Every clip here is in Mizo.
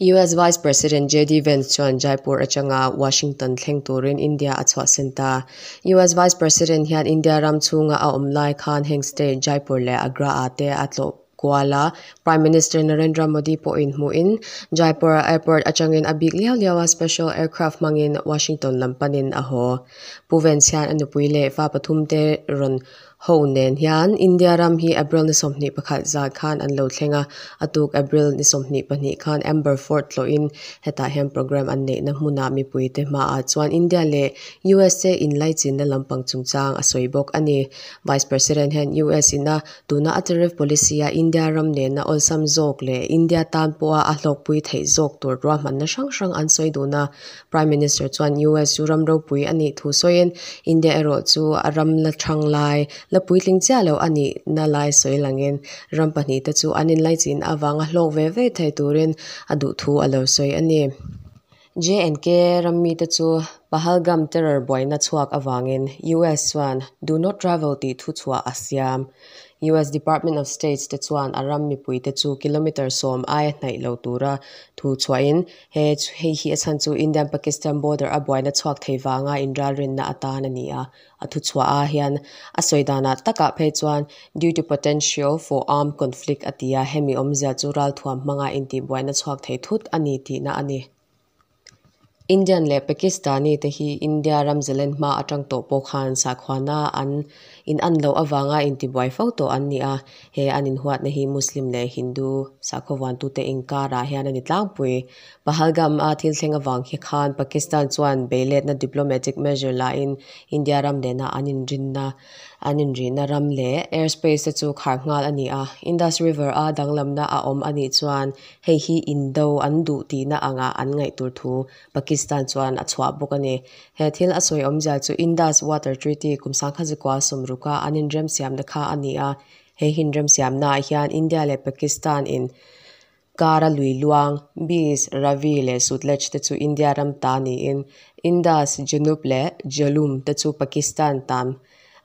US Vice President JD Vance chuan Jaipur atanga Washington thleng turin India a chhuahsan ta. US Vice President hian India ram chhunga a awm lai khan heng state Jaipur leh Agra-ah te a tlawh kual a. Prime Minister Narendra Modi pawhin hmuhin Jaipur airport atangin a bik liau liau a special aircraft hmangin Washington lam panin a haw. Pu Vance hian a nupui leh fa pathum te rawn Ho nen hian India ram hi April ni 21 zan khan an lo thleng a, a tuk April ni 22 khan Amber Fort tlawhin hetah hian programme an neihna hmunah mipuite hmaah chuan India leh USA inlaichinna lampang chungchang a sawi bawk a ni. Vice President hian US ina tuna a tariff policy a India ram nena awlsam zawk leh India tan pawha a hlawkpui theih zawk tur ruahmanna hrang hrang an sawi dun a. Prime Minister chuan US chu ram ropui a nih thu sawiin India erawh chu a ram la thang lai, la puitling chiah lo a nihna lai sawi langin ram pahnihte chu an inlaichin avanga hlawk ve ve thei turin a duh thu a lo sawi a ni. J&K ram mite chu Pahalgam terror buaina chhuak avangin US chuan Do not travel tih thu chhuah a siam. US Department of States te chuan a ram mipuite chu kilometre 10 aia hnaih lo tura thu chhuahin He hei hi a chhan chu Indian Pakistan border a buaina chhuak thei vanga inralrinna atan a ni a, a thuchhuah ah hian a sawi danah takah phei chuan due to potential for armed conflict a ti a, hemi awmzia chu ralthuam hmanga intihbuaina chhuak thei thut a ni tihna a ni. Indian leh Pakistani te hi India ram zalen hma atang tawh pawh khan sakhuana an in an loh avanga intibuai fo tawh an ni a, he an inhuatna hi Muslim leh Hindu sakhaw vuantute inkarah hian a ni tlangpui. Pahalgam a thil thleng avang hi khan Pakistan chuan beiletna diplomatic measure lahin India ram nena an inrinna an inrihna ram leh airspace te chu khar nghal a ni a, Indus River a danglamna a awm a nih chuan hei hi indo an duh tihna angah an ngaih tur thu Pakistan chuan a chhuah bawk a ni. He thil a sawi awmzia chu Indus Water Treaty kum 1960 an inremsiamna kha a ni a. He inremsiamnaah hian India leh Pakistan in kara lui luang, Beas, Ravi leh Sutlej te chu India ram ta niin Indus, Chenab leh Jhelum te chu Pakistan tan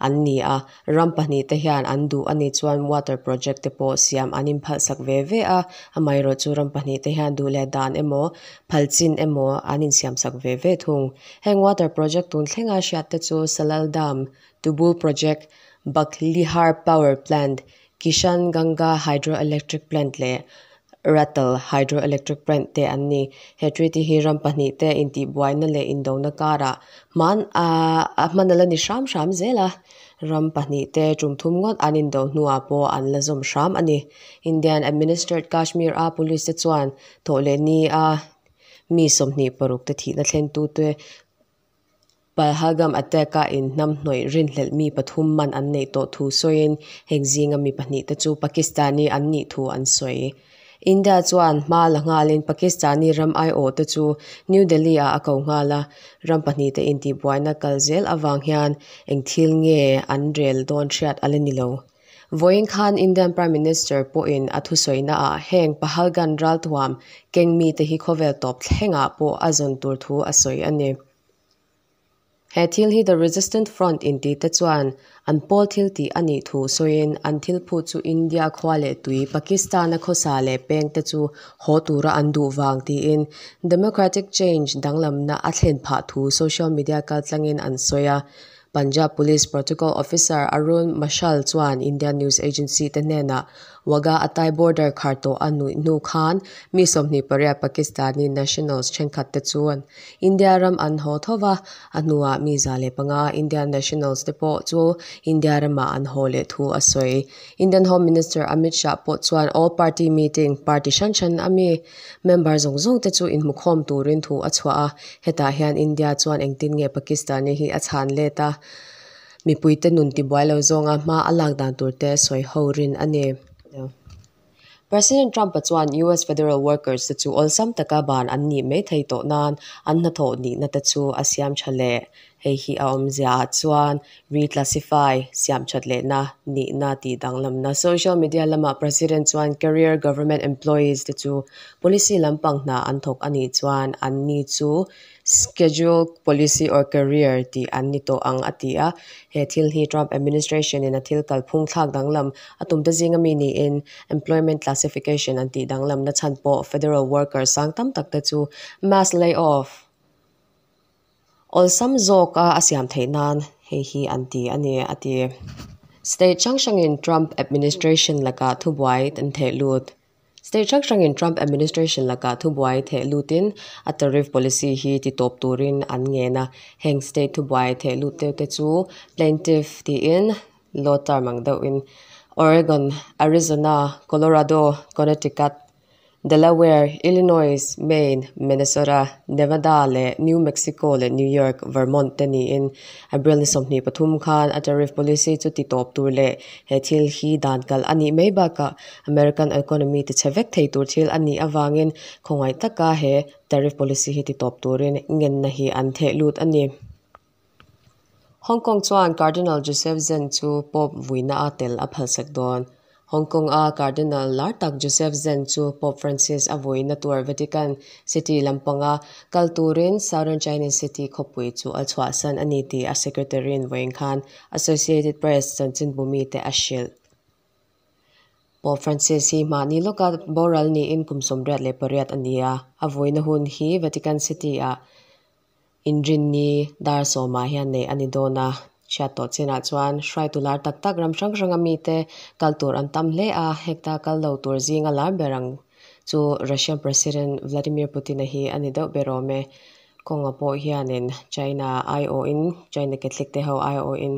an ni a, ram pahnihte hian an duh a nih chuan water project te pawh siam an inphalhsak ve ve a, amaherawhchu ram pahnihte hian duh leh dan emaw, phalchin emaw an insiamsak ve ve thung. Heng water project tun thlenga hriat te chu Salal Dam, Tubul Project, Baglihar Power Plant, Kishan Ganga Hydroelectric Plant leh Ratle Hydroelectric Plant te an ni. He treaty hi ram pahnihte intihbuaina leh indona karah hman a hman a la ni hram hram zel a, ram pahnihte tum thum ngawt an indo hnuah pawh an la zawm hram a ni. Indian Administered Kashmir a police te chuan thawh leh ni a mi 26 te thihna thlentute Pahalgam attack-a inhnamhnawih rinhlelh mi pathum man an neih tawh thu sawiin heng zinga mi pahnihte chu Pakistani an nih thu an sawi. India chuan hma la nghalin Pakistani ram aiawhte chu New Delhi-ah a ko nghal a, ram pahnihte intihbuaina kal zel avang hian eng thil nge an rel dawn hriat a la ni lo. Vawiin khan Indian Prime Minister pawhin a thusawinaah heng Pahalgam ralthuam keng mite hi khawvel tawp thlengah pawh a zawn tur thu a sawi a ni. He thil hi The Resistant Front intihte chuan an pawl thil tih a nih thu sawiin an thil phut chu India khua leh tui Pakistan-a khawsa leh pengte chu haw tura an duh vang tiin democratic change danglamna a thlen phah thu social media kaltlangin an sawi a. Punjab Police Protocol Officer Arun Mashal chuan Indian news agency te hnenah Wagah Atai border khar tawh a nuih hnu khan mi 28 Pakistani nationals thenkhat te chuan India ram an haw tho va, a hnuah mi 105 Indian nationals te pawh chu India ramah an haw leh thu a sawi. Indian Home Minister Amit Shah pawh chuan all party meeting, party hran hran a mi member zawng zawng te chu inhmukhawm turin thu a chhuah a, hetah hian India chuan engtin nge Pakistani hi a chhan let a, mipuite nun tibuai lo zawnga hma a lak dan tur te sawi ho rin a ni. President Trump-a chuan US federal workers te chu awlsam taka ban an nih mai thei tawh nan an hnathawh nihna te chu a siam tha leh. Hei hi a awmzia ah chuan reclassify, siam that lehna, nihna tih danglamna. Social media lamah President chuan career government employees te chu policy lampang hna an thawk a nih chuan an ni chu schedule policy or career tih an ni tawh ang a ti a. He thil hi Trump administration in a thil kalphung thlak danglam a tum te zinga mi niin employment classification an tih danglamna chhan pawh federal worker sang tam tak te chu mass layoff awlsam zawka a siam theih nan hei hi an ti a ni a ti. State hrang hrangin Trump administration lakah thubuai an theh lut. State hrang hrangin Trump administration lakah thubuai theh lutin a tariff policy hi ti tawp turin an ngen a. Heng state thubuai theh lut deuh te chu plaintiff tiin law term ang deuhin Oregon, Arizona, Colorado, Connecticut, Delaware, Illinois, Maine, Minnesota, Nevada leh New Mexico leh New York, Vermont te niin April ni 23 khan a tariff policy chu ti tawp tur leh he thil hi dan kalh a nih mai bakah American economy ti chhe vek thei tur thil a nih avangin khawngaih taka he tariff policy hi ti tawp turin ngenna hi an theh lut a ni. Hong Kong chuan Cardinal Joseph Zen chu Pope vuina a tel a phalsak dawn. Hong Kong a Cardinal lar tak Joseph Zen chu Pope Francis a vuina tur Vatican City lampanga kal turin Southern Chinese city khawpui chu a chhuahsan a ni tih a secretary in vawiin khan Associated Press chanchinbu mite a hrilh. Pope Francis hi mahni lawka boral niin kum 88 a ni a, a vuina hun hi Vatican City ah Inrinni dar sawmah hian neih a ni dawn a, chhiat tawh chinah chuan hruaitu lar tak tak ram hrang hranga mite kal tur an tam hle a, hekta kal lo tur zinga lar ber ang chu Russian President Vladimir Putin-a hi a ni deuh ber awm e. Kawnga pawh hianin China aiawhin, China Catholic te ho aiawhin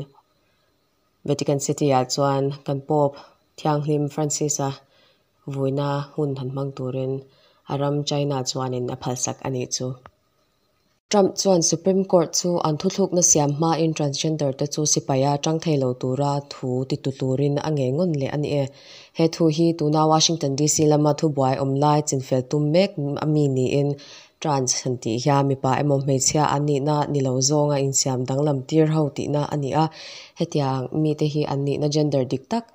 Vatican City-ah chuan kan Pope Thianghlim Francis-a vuina hun han hmang turin a ram China chuanin a phalsak a nih chu. Trump chuan Supreme Court chu an thuthlukna siam hmain transgender te chu sipaia tang thei lo tura thu titu turin a ngei ngawn leh a ni e. He thu hi tuna Washington DC lama thubuai awm lai chinfel tum mek a mi niin trans han tih hian mipa emaw hmeichhia an nihna ni lo zawnga insiam danglam tir ho tihna a ni a. Hetiang mite hi an nihna gender dik tak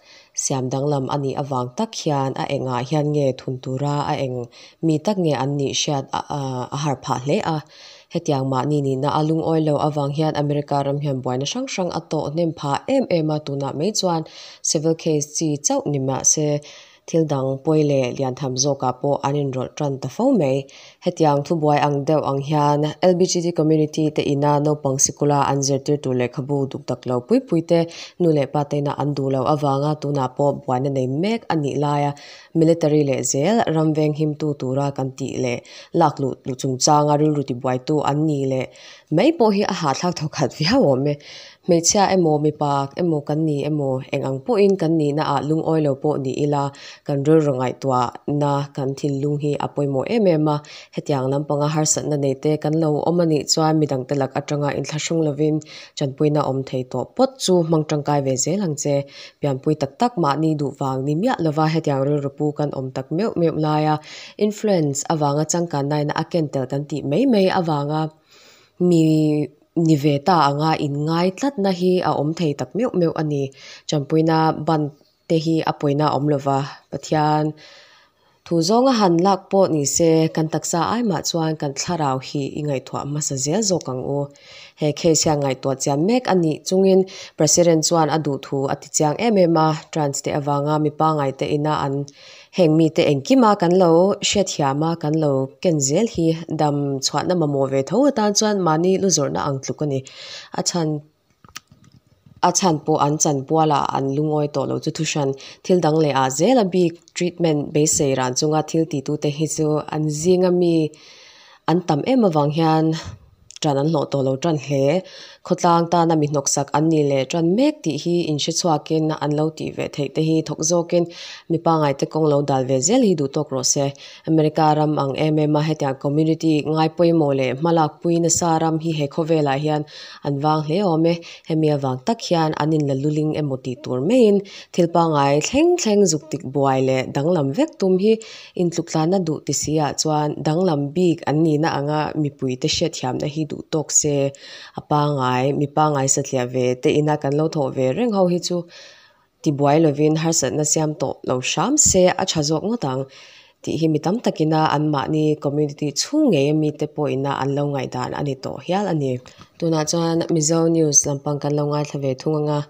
siam danglam a nih avang tak hian a engah hian nge thun tura a eng mi tak nge an nih hriat a har phah hle a. Hetiang mahni nihna a lungawi lo avang hian America ram hian buaina hrang hrang a tawh hnem phah em em a, tunah mai chuan civil case chi chauh ni mahse thil dang pawi leh lian tham zawkah pawh an inrawlh tan ta fo mai. Hetiang thubuai ang deuh ang hian LBGT community te ina naupang sikula an zirtirtu lehkhabu duk tak lo pui pui te nu leh pa te ina an duh loh avanga tunah pawh buaina nei mek a nih laia military leh zel ram veng himtu tura kan tih leh lak luh luh chungchanga rilru tibuaitu an ni leh mai pawh hi a hahthlak thawkhat viau awm e. Hmeichhia emaw mipa emaw kan ni emaw eng ang pawhin kan nihna ah lungawi lo pawh ni ila kan rilru ngaihtuahna kan thinlung hi a pawimawh em em a. Hetiang lampanga harsatna nei te kan lo awm a nih chuan midang te lak atanga inthlahrung lovin tanpuina awm thei tawh pawt chu hmang tangkai ve zel ang che. Pianpui tak tak mahni duh vang ni miah lova hetiang rilru pu kan awm tak meuh meuh laia influence avanga changkannaina a ken tel kan tih mai mai avanga mi ni ve ta anga inngai tlatna hi a awm thei tak meuh meuh a ni. Tanpuina ban te hi a pawina a awm lova, Pathian thu zawnga han lak pawh ni se kan taksa ai mah chuan kan thlarau hi i ngaihtuah hmasa zel zawk ang u. He case hian ngaihtuah chian mek a nih chungin President chuan a duh thu a ti chiang em em a, trans te avanga mi pangngai te ina an Heng mite engkima kan lo hriatthiam a, kan lo ken zel hi dam chhuahna mamawh ve tho atan chuan mahni lu zawrhna ang tluk a ni. A chhan a chhan pawh an chan pualah an lungawi tawh lo chu thuhran thil dang leh ah zel a bik treatment beisei ran chunga thil titute hi chu an zinga mi an tam em avang hian Ṭan an hlawh tawh lo ṭan hle. Khawtlang tana mi hnawksak an nih leh ṭan mek tih hi inhre chhuakin an lo tih ve theih te hi thawk zawkin mi pangngaite kawng lo dal ve zel hi duh tawk rawh se. America ram ang em em a hetiang community ngai pawimawh leh hmalakpui nasa ram hi he khawvelah hian an vang hle awm e. Hemi avang tak hian an inla luling emaw tih tur maiin thil pangngai thleng thleng zuk tik buai leh danglam vek tum hi Intluktlana duh ti si ah chuan danglam bik an nihna anga mipuite hriatthiamna hi duh duh tawk se a pangai mi pangai satliah ve te ina kan lo thawh ve reng ho hi chu tibuai lovin harsatna siam tawh lo hram se a tha zawk ngawt ang tih hi mi tam takina anmahni community chhung ngei ami te pawh ina an lo ngaihdan a ni tawh hial a ni. Tunah chuan Mizo News lampang kan lo ngaithla ve thung anga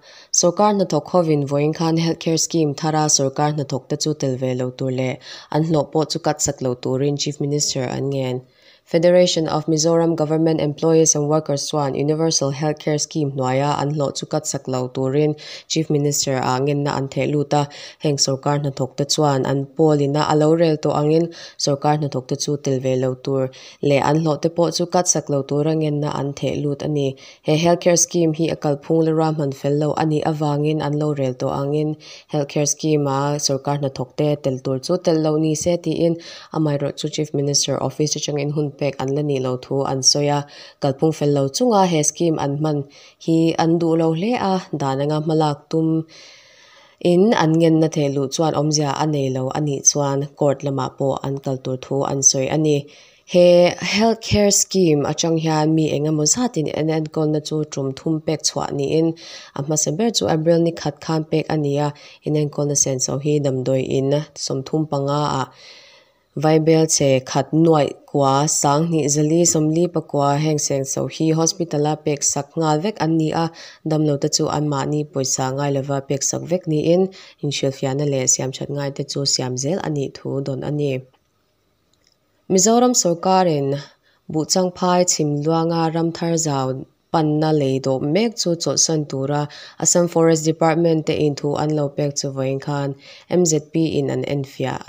sorkar hnathawk hovin vawiin khan Health Care Scheme thara sorkar hnathawk te chu tel ve lo tur leh an hlawh pawh chu cut sak lo turin Chief Minister an ngen. Federation of Mizoram Government Employees and Workers chuan Universal Health Care Scheme hnuaia an hlawh chu cut sak lo turin Chief Minister ah ngenna an theh lut a. Heng sorkar hnathawk te chuan an pawl ina a lo rel tawh angin sorkar hnathawk te chu tel ve lo tur leh an hlawh te pawh chu cut sak lo tura ngenna an theh lut a ni. He Health Care Scheme hi a kalphung la ruahman fel lo a nih avangin an lo rel tawh angin Health Care Scheme a sorkar hnathawk te tel tur chu tel lo ni se tiin Amaherawh chu Chief Minister Office atangin hun pek an la nih loh thu an sawi a, kalphung fel lo chunga he scheme an hman hi an duh lo hle a, dan anga hmalak tum in an ngenna theih luh chuan awmzia a nei lo a nih chuan court lamah pawh an kal tur thu an sawi a ni. He Health Care Scheme atang hian mi eng emaw zatin en enkawlna chu tum thum pek chhuah niin a hmasa ber chu April ni khat khan pek a ni a, inenkawlna senso hi damdawi in 35 ah Vaibel chhe khat nuaih kua 2000 449 heng senso hi hospital a pek sak nghal vek an ni a, damlo te chu anmahni pawisa ngai lova pek sak vek niin inhrilhfiahna leh siamthat ngai te chu siam zel a nih thu dawn a ni. Mizoram sorkarin Buhchangphai chhimluanga ramthar zau panna lei dawh mek chu chawlhsan tura Assam Forest Department te in thu an lo pek chu vawiin khan MZP in an enfiah.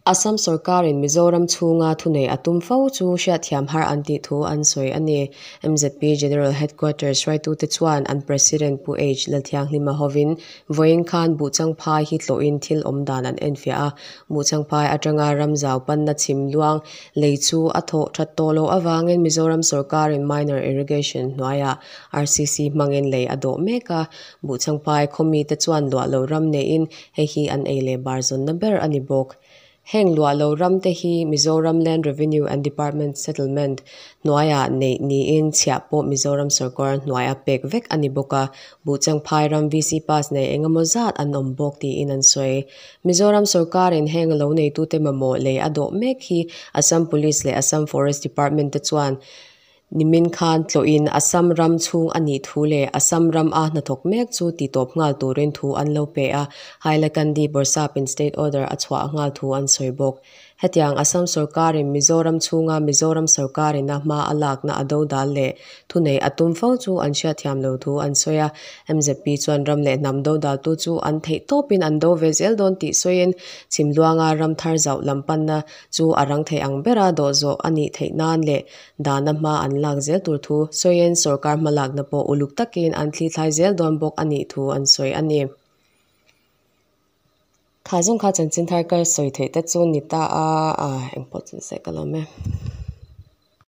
Assam sorkarin Mizoram chhunga thunei a tum fo chu hriatthiam har an tih thu an sawi a ni. MZP General Headquarters hruaitute chuan an President Pu H Lalthianghlima hovin vawiin khan Buhchangphai hi tlawhin thil awm dan an enfiah a. Buhchangphai atanga ramzau panna chhim luang lei chu a thawh that tawh loh avangin Mizoram sorkarin Minor Irrigation hnuaiah RCC hmangin lei a dawh mek a. Buhchangphai khawmite chuan luah lo ram neiin hei hi an ei leh bar zawnna ber a ni bawk. Heng luah lo ram te hi Mizoram Land Revenue and Department Settlement hnuaiah neih niin chhiah pawh Mizoram sorkar hnuaia pek vek a ni bawk a, Buhchangphai ram VC pass nei eng emaw zat an awm bawk tiin an sawi. Mizoram sorkarin heng lo neitute mamawh lei a dawh mek hi Assam Police leh Assam Forest Department te chuan Nimin khan tlawhin Assam ram chhung a nih thu leh Assam ram a hnathawk mek chu titawp nghal turin thu an lo pe a, Hailakandi Bawrhsapin State Order a chhuah nghal thu an sawi bawk. Hetiang Assam sorkarin Mizoram chhunga Mizoram sorkarin a hma a lakna a dodal leh thunei a tum fo chu an hriatthiam lo thu an sawi a, MZP chuan ram leh hnam dodaltu chu an theih tawpin an do ve zel dawn tih sawiin Chhimluanga ram thar zauh lam panna chu a rang thei ang bera dawh zawh a nih theih nan leh dana hma an lak zel tur thu sawiin sorkar hmalakna pawh uluk takin an thlithlai zel dawn bawk a nih thu an sawi a ni. Kha zawng kha chanchin thar ka sawi theih te chu ni ta a, engpawh chu ni se ka lawm e.